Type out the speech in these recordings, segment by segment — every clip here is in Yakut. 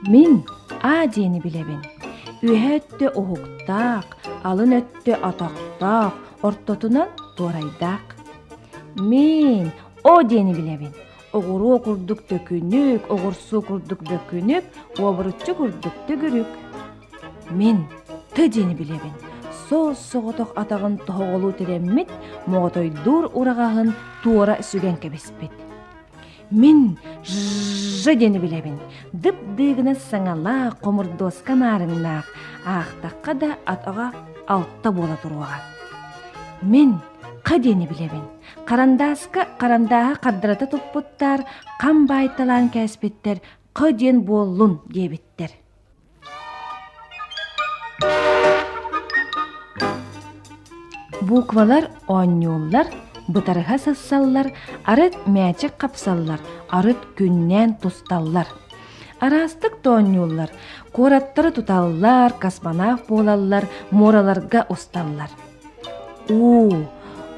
Мин А диэни билэбин. Үөһэ өттө уһуктаах, алын өттө атахтаах, ортотунан туорайдаах. Мин О диэни билэбин. Оҕуруо курдук төкүнүк, оҕурсуу курдук бөкүнүк, уобуруччу курдук төгүрүк. Мин Т диэни билэбин. Суос-соҕотох атаҕын тоһоҕолуу тирэммит, моҕотойдуур ураҕаһын туора сүгэн кэбиспит. Мин Ж диэни билэбин. Дып-дыыгынас саҥалаах, хомурдуоска маарыҥнаах, аахтахха да атаҕа алта буола туруоҕа. Мин Х диэни билэбин. Харандааска харандааһы хардарыта туппуттар, хам баайталаан кээспиттэр, Х диэн буоллун диэбиттэр. Буквалар оонньууллар, бытарыһа сыссаллар, арыт мээчик хапсаллар, арыт күннээн тусталлар. Араастык да оонньууллар, куораттары туталлар, космонавт буолаллар, муораларга усталлар. Уу,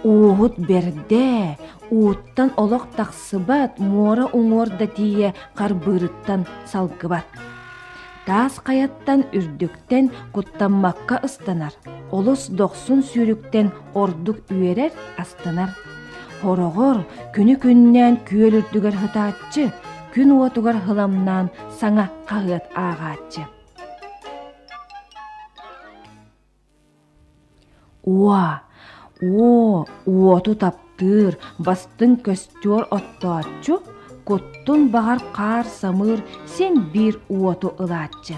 ууһут бэрдэ, ууттан олох тахсыбат, муора уҥуор да тиийэ харбыырыттан салгыбат. Таас хайаттан үрдүктэн куттаммакка ыстанар, олус дохсун сүүрүктэн ордук үөрэр, астынар. Хороҕор күнү-күннээн күөл үрдүгэр сытааччы, күн уотугар һыламнаан саҥа хаһыат ааҕааччы. Уо, уо, уоту таптыыр, бастыҥ көстүөр оттооччу, куттун баҕар хаар-самыыр син биир уоту ылааччы.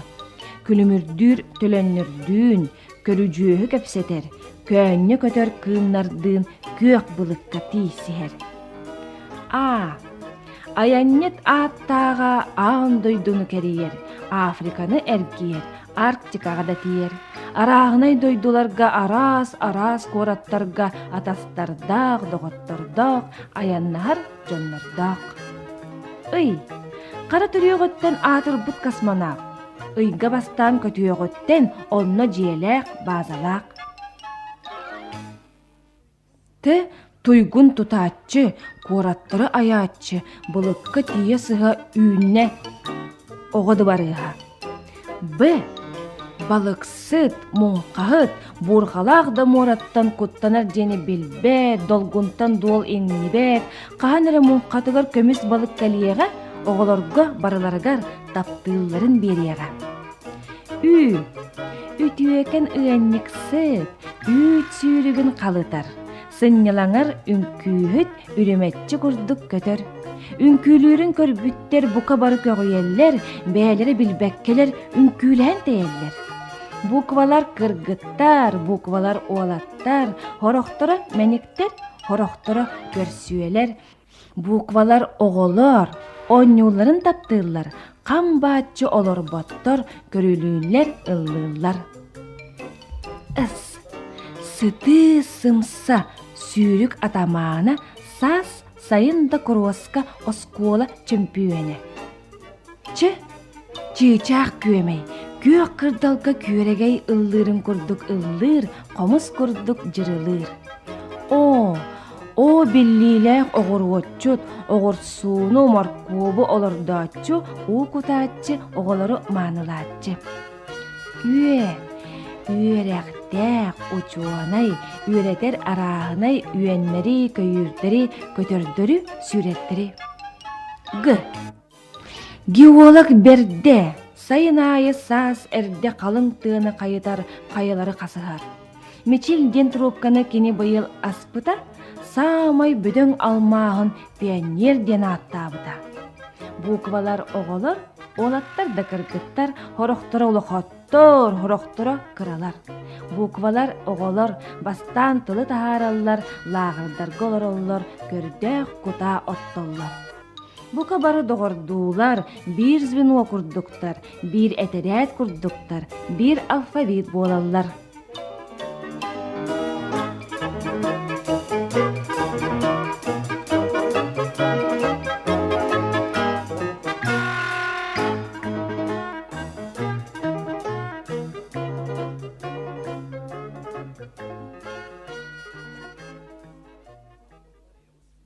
Күлүмүрдүүр төлөннөрдүүн, көрүдьүөһү кэпсэтэр, көөнньө көтөр кыымнардыын күөх былыкка тиийсиһэр. А. Айанньыт ааттааҕа аан дойдуну кэрийэр, Африканы эргийэр, Арктикаҕа да тиийэр. Арааһынай дойдуларга араас-араас куораттарга атастардаах, доҕоттордоох, айаннаһар дьоннордоох. Ый, хара төрүөҕүттэн аатырбыт космонавт. Ыйга бастаан көтүөҕүттэн онно дьиэлээх, баазалаах. Тэ туйгун тутааччы, куораттары айааччы, былыкка тиийэ сыһа үүннэ оҕо дыбарыаһа. Б. Балыксыт, муҥхаһыт, буурҕалаах да муораттан куттанар диэни билбэт, долгунтан дуол иҥнибэт, хаһан эрэ муҥхатыгар көмүс балык кэлиэҕэ, оҕолорго барыларыгар таптыылларын биэриэҕэ. Ү. Үтүөкэн ыанньыксыт, үүт сүүрүгүн халытар, сынньалаҥар үҥкүүһүт үрүмэччи курдук көтөр. Үҥкүүлүүрүн көрбүттэр бука бары көҕүйэллэр, бэйэлэрэ билбэккэлэр үҥкүүлэһэн тэйэллэр. Буквалар кыргыттар, буквалар уолаттар, хорохторо мэниктэр, хорохторо көрсүөлэр, Буквалар оҕолор оонньуулларын таптыыллар, хам бааччы олорботтор, көрүлүүллэр, ыллыыллар. С. Сытыы сымса сүүрүк атамаана саас сайын да куруоска оскуола чөмпүйүөнэ. Ч. Чыычаах күөмэй, күөх кырдалга күөрэгэй ыллыырын курдук ыллыыр, хомус курдук дьырылыыр. Оо, оо биллиилээх оҕуруотчут, оҕурсууну, моркуобу олордооччу, уу кутааччы, оҕолору маанылааччы. Үө, үөрэхтээх, учуонай, үөрэтэр арааһынай үөннэри, көйүүрдэри, көтөрдөрү, сүүрэттэри. Г. Геолог бэрдэ, сайын аайы саас эрдэ халыҥ тыаны хайытар хайалары хасыһар. Мичил диэн трубканы кини быйыл аспыта, саамай бөдөҥ алмааһын пионер диэн ааттаабыта. Буквалар оҕолор, уолаттар да кыргыттар сорохторо улахаттар, сорохторо кыралар. Буквалар оҕолор бастаан тылы таһаараллар, лааҕырдарга олороллор, көрдөөх кутаа оттоллор. Бука бары доҕордуулар, биир звено курдуктар, биир этэрээт курдуктар, биир алфавит буолаллар.